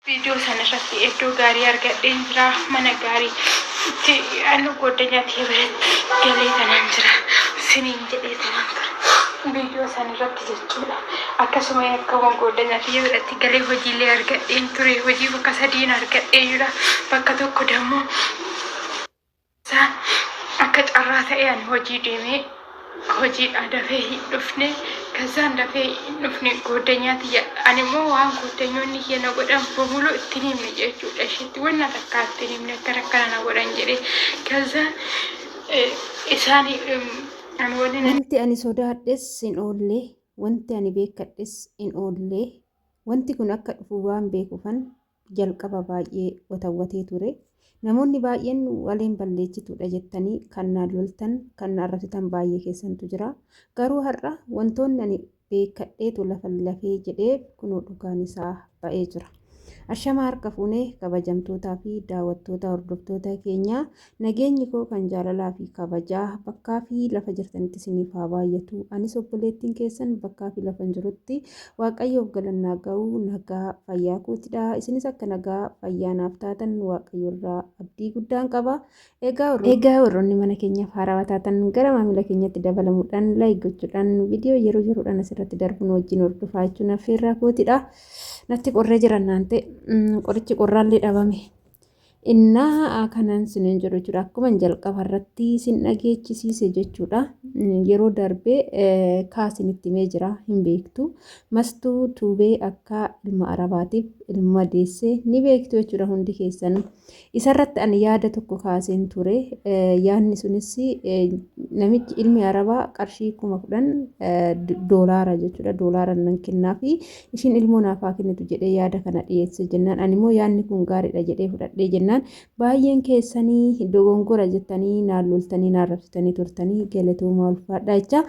Viidiyoo sana irratti iddoo gaarii argadheen jira. Mana gaarii itti anu goddanyaa tiyya biratti galee tanaan jira. Siniin jedhee tanaan ture. Viidiyoo sana irratti jechuudha. Akkasuma akkuma goddanyaa tiyya biratti galee hojiilee argadheen ture. Hojii bakka sadiin argadhee jira. Bakka tokko dammoo Isaan akka carraa ta'ee ani hojii deemee hojiidhaa dafee hin dhufne kazaan dafee hin dhufne gooddanyaa tiyya ani immoo waan gooddanyoonni kiyya na godhan bamuluu itti hin himne jechuudha isheetti wanna takkaa itti hin himne akkana akkana na godhan jedhee kazaan isaan ani wanni na Wanti ani sodaadhes hin oolle, wanti ani beekkadhes hin oolle. Wanti kun akka dhufu waan beekuufan jalqaba baay'ee watawwatee ture. Namoonni baay'een waleen balleechituudha jettanii kan naan loltan, kan na arrabsitan baay'ee keessantu jira. Garuu har'a wantoonni ani beekkadheetu lafa lafee jedhee kunoo dhugaan isaa ba'ee jira. Ashamaa harka fuunee kabajamtootaa fi daawwattoota hordoftoota keenyaa nageenyi koo kan jaalalaa fi kabajaa bakkaa fi lafa jirtanitti isiniif haa baay'atu. Anis obboleettiin keessan bakkaa fi lafa jirutti Waaqayyoof galannaa ga'u nagaa fayyaa kootidha. Isinis akka nagaa fayyaa naaf taatan Waaqayyo irraa abdii guddaan qaba. Egaa Egaa warroonni mana keenyaaf haarawaa taatan gara maamila keenyatti dabalamuudhaan like gochuudhaan viidiyoo yeroo yeroodhaan asirratti darbu nu wajjin hordofaa jechuun affeerraa kootidha. Natti qorree jiran naan ta'e qorichi qorraallee dhabame. Innaa kanan sinin jedhu jechuudha. Akkuma jalqaba irratti sin dhageechisiise jechuudha. Yeroo darbe kaasin itti himee jira hin beektu. Mastuu tuubee akka ilma arabaatiif ilma deesse ni beektu jechuudha hundi keessanuu. Isarratti ani yaada tokko kaaseen ture. Yaadni sunis namichi ilmi arabaa qarshii 10,000 doolaara jechuudha. Doolaara nan kennaafi ishiin ilmoo naaf haa kennitu jedhee yaada kana dhiyeesse jennaan ani immoo yaadni kun gaariidha jedhee fudhadhee jennaan baay'een keessanii dogongora jettanii naan loltanii naan rabsitanii turtanii galatoomaa ulfaadhaa jecha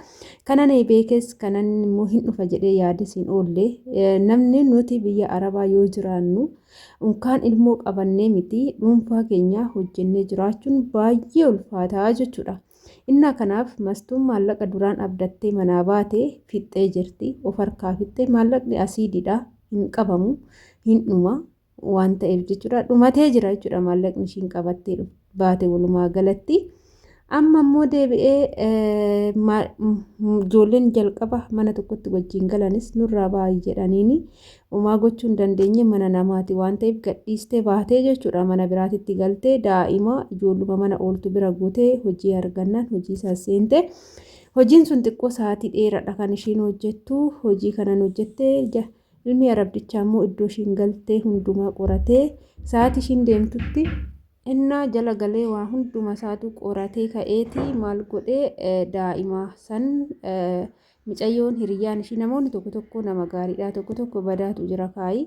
kanan beekes kanan immoo hin dhufa jedhee yaades hin oolle namni nuti biyya arabaa yoo jiraannu unkaan ilmoo qabannee miti dhuunfaa keenya hojjennee jiraachuun baay'ee ulfaataa jechuudha. Innaa kanaaf Mastuun maallaqa duraan abdattee manaa baate fixxee jirti. Of harkaa fixxe. Maallaqni asiididha. Hin qabamu. Hin dhuma waan ta'eef jechuudha. Dhumatee jira jechuudha maallaqni ishiin qabattee baate walumaa galatti. Amma immoo deebi'ee ijoolleen jalqaba mana tokkotti wajjin galanis nurraa baayi jedhaniini Homaa gochuu hin dandeenye mana namaati waan ta'eef gadhiistee baatee jechuudha mana biraatitti galtee daa'ima ijoolluma mana ooltu bira gootee hojii argannaan hojii isaa seente. Hojiin sun xiqqoo sa'aatii dheeraadha kan ishiin hojjettu hojii kanan hojjette ilmi arabdichaa immoo iddoo ishiin galtee hundumaa qoratee sa'aatii ishiin deemtutti Innaa jala galee waa hunduma isaatu qoratee ka'eeti maal godhe daa'ima san micayyoon hiriyyaan ishii namoonni tokko tokko nama gaariidha tokko tokko badaatu jira kaayi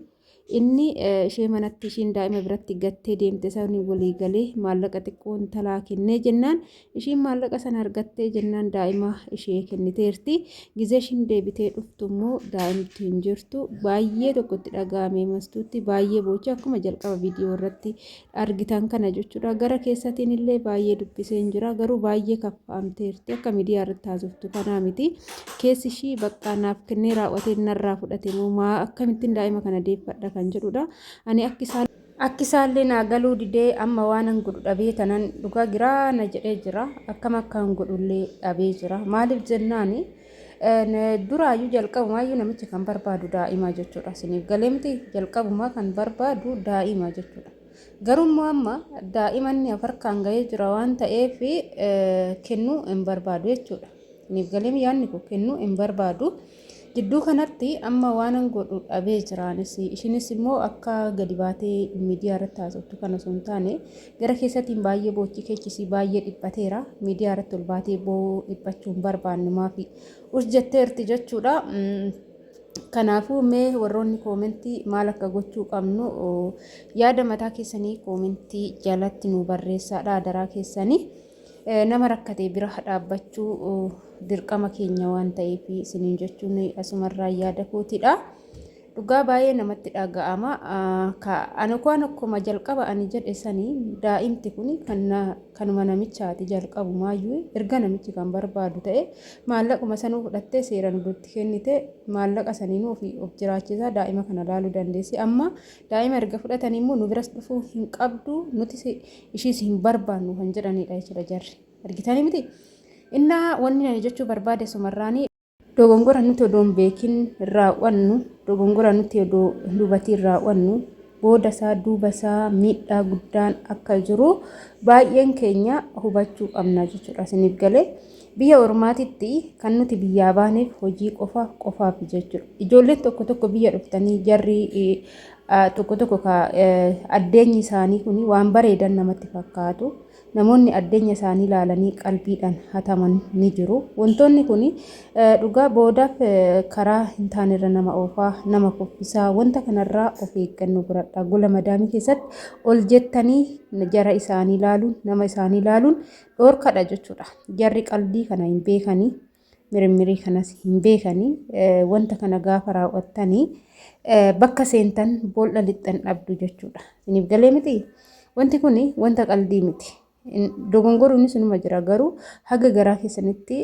inni ishee manatti ishiin daa'ima biratti gattee deemte sanii walii galee maallaqa xiqqoo intalaa kennee jennaan Ishiin maallaqa sana argattee jennaan daa'ima ishee kenniteerti. Gizee ishiin deebitee dhuftu immoo daa'imti hin jirtu. Baay'ee tokko itti dhaga'ame mastuutti baay'ee booche akkuma jalqaba viidiyoo irratti argitan kana jechuudha. Gara keessatiin illee baay'ee dubbisee hin jira. Garuu baay'ee kaffa'amteerti. Akka miidiyaa irratti haasoftu kanaa miti. Keessi ishii baqqaa naaf kennee raawwatee narraa fudhate moo maa akkamittiin daa'ima kana deeffadha kan jedhudha. Ani akka isaan Akki isaallee naa galuu didee amma waanan godhu dhabee tanan dhugaa giraa na jedhee jira. Akkam akkan godhullee dhabee jira. Maaliif jennaani duraayyuu jalqabumaayyuu namichi kan barbaadu daa'ima jechuudha. Isiniif galee miti jalqabumaa kan barbaadu daa'ima jechuudha. Garuu immoo amma daa'ima inni afarkaan gahee jira waan ta'eef kennuu hin barbaadu jechuudha. Isiniif galee yaadni koo kennuu hin barbaadu. Jidduu kanatti amma waanan godhu dhabee jira anis. Ishinis immoo akka gadi baatee miidiyaa irratti haasoftu kana osoo hin taane gara keessatiin baay'ee boochii keechisii baay'ee dhiphateera. Miidiyaa irratti ol baatee boo'uu dhiphachuu hin barbaanne maafi us jetteerti jechuudha. Kanaafuu mee warroonni koomentii maal akka gochuu qabnu yaada mataa keessanii koomentii jalatti nu barreessaadha adaraa keessanii. Nama rakkate bira dhaabbachuu dirqama keenya waan ta'eef isiniin jechuun asumarraa yaada kootidha. Dhugaa baay'ee namatti dhaga'ama. Ani waan akkuma jalqaba ani jedhe sanii daa'imti kun kanuma namichaati jalqabumaayyuu erga namichi kan barbaadu ta'e maallaquma sanuu fudhattee seeraan itti kennite maallaqa saniinuu ofii of jiraachisaa daa'ima kana laaluu dandeessi. Amma daa'ima erga fudhatanii immoo nu biras dhufuu hin qabdu nuti ishiis hin barbaannu kan jedhanidha jechuudha jarri. Argitanii miti? Innaa wanni ani jechuu barbaade sumarraanii dogongora nuti odoo hin beekin raawwannu, dogongora nuti odoo hin hubatiin raawwannu, booda isaa duuba isaa miidhaa guddaan akka jiru baay'een keenya hubachuu qabna jechuudha. Isiniif galee biyya ormaatitti kan nuti biyyaa baaneef hojii qofa qofaaf jechuudha. Ijoolleen tokko tokko biyya dhuftanii jarri tokko tokko addeenyi isaanii kun waan bareedan namatti fakkaatu. Namoonni addeenya isaanii ilaalanii qalbiidhaan hataman ni jiru. Wantoonni kun dhugaa boodaaf karaa hin taanerra nama oofaa, nama kuffisaa. Wanta kanarraa of eeggannoo godhadhaa. Gola madaamii keessatti ol jettanii jara isaanii ilaaluun, nama isaanii ilaaluun dhoorkadha jechuudha. Jarri qalbii kana hin beekanii. Mirimirii kanas hin beekanii. Wanta kana gaafa raawwattanii bakka seentan boolla lixxan dhabdu jechuudha. Isiniif galee miti? Wanti kun wanta qaldii miti. Dogongoruunis numa jira garuu haga garaa keessanitti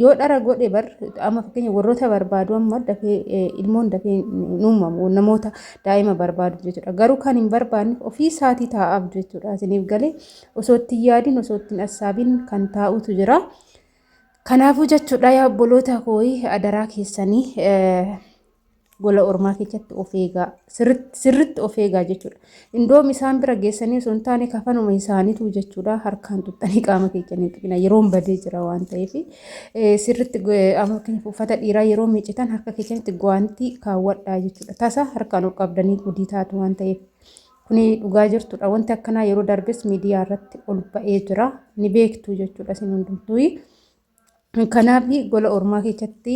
yoo dhara godhe bar amma fakkeenya warroota barbaadu amma dafee ilmoon dafee hin uumamu namoota daa'ima barbaadu jechuudha. Garuu kan hin barbaanne ofii isaatii taa'aaf jechuudha. Isiniif galee osoo itti hin yaadin osoo itti hin assaabin kan taa'utu jira. Kanaafuu jechuudha yaa obboloota koo adaraa keessanii gola ormaa keessatti of eegaa sirritti of eegaa jechuudha. Indoom isaan bira geessanii osoo hin taane kafanuma isaaniitu jechuudha harkaan xuxxanii qaama keessanii tuqina yeroon badee jira waan ta'eef sirritti amma fakkeenyaaf uffata dhiiraa yeroo miicitan harka keessanitti guwaantii kaawwadhaa jechuudha. Tasa harkaan ol qabdanii gudii taatu waan ta'eef. Kuni dhugaa jirtudha. Wanti akkanaa yeroo darbes miidiyaa irratti ol ba'ee jira. Ni beektu jechuudha isin hundumtuu. Kanaaf gola ormaa keessatti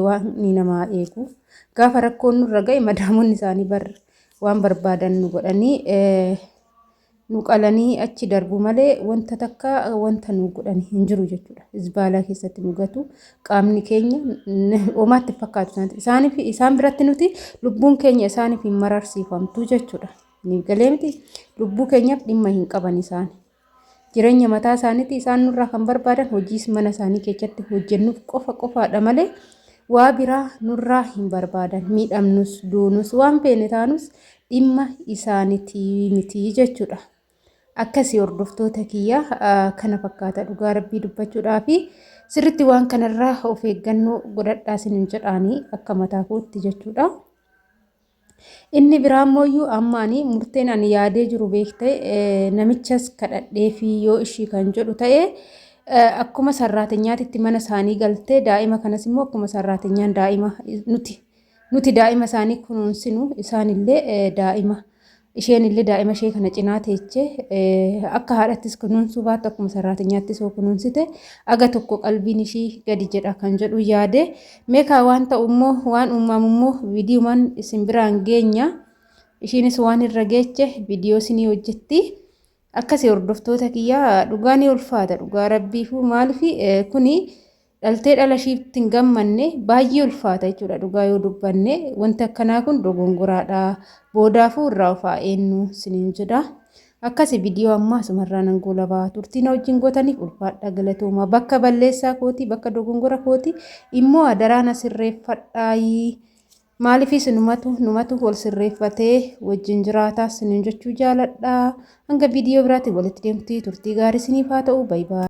waan ni namaa eegu. Gaafa rakkoon nurra ga'e madaamonni isaanii bar waan barbaadan nu godhanii nu qalanii achi darbu malee wanta takka wanta nu godhan hin jiru jechuudha. Izbaalaa keessatti nu gatu qaamni keenya homaatti fakkaatu isaaniif isaan biratti nuti lubbuun keenya isaaniif hin mararsiifamtu jechuudha. Ni galee miti lubbuu keenyaaf dhimma hin qaban isaan. Jireenya mataa isaaniiti isaan nurraa kan barbaadan hojii mana isaanii keessatti hojjennuuf qofa qofaadha malee waa biraa nurraa hin barbaadan. Miidhamnus duunus waan feene taanus dhimma isaanitii miti jechuudha. Akkasii hordoftoota kiyya kana fakkaata dhugaa rabbii dubbachuudhaa fi sirritti waan kanarraa of eeggannoo godhadhaa isinin jedhaanii akka mataa kootti jechuudha. Inni biraa immoo amma ani murteen ani yaadee jiru beekte namichas kadhadhee fi yoo ishii kan jedhu ta'e akkuma sarraatenyaatitti mana isaanii galtee daa'ima kanas immoo akkuma sarraatenyaan daa'ima nuti nuti daa'ima isaanii kunuunsinu isaanillee daa'ima isheen illee daa'ima ishee kana cinaa teechee akka haadhattis kunuunsuu baattu akkuma sarraatenyaattis yoo kunuunsite aga tokko qalbiin ishii gadi jedha kan jedhu yaade. Meekaa waan ta'u immoo waan uumamu immoo viidiyoomaan isin biraan geenya. Ishiinis waan irra geeche viidiyoo isinii hojjetti. Akkasii hordoftoota kiyyaa dhugaa ni ulfaata dhugaa rabbiifuu maaliif kuni dhaltee dhala ishiitti hin gammanne baay'ee ulfaata jechuudha dhugaa yoo dubbanne wanti akkanaa kun dogongoraadha boodaafuu irraa of haa eenyu siniin jedha. Akkasi viidiyoo ammaa asumarraa nan goolabaa turtii na wajjin gootaniif ulfaadha galatoomaa bakka balleessaa kooti bakka dogongora kooti immoo adaraa na sirreeffadhaayii maaliifis numatu numatu wal sirreeffatee wajjin jiraataa siniin jechuu jaaladha hanga viidiyoo biraatiin walitti deemti turtii gaarii siniif haa ta'u baay'ee.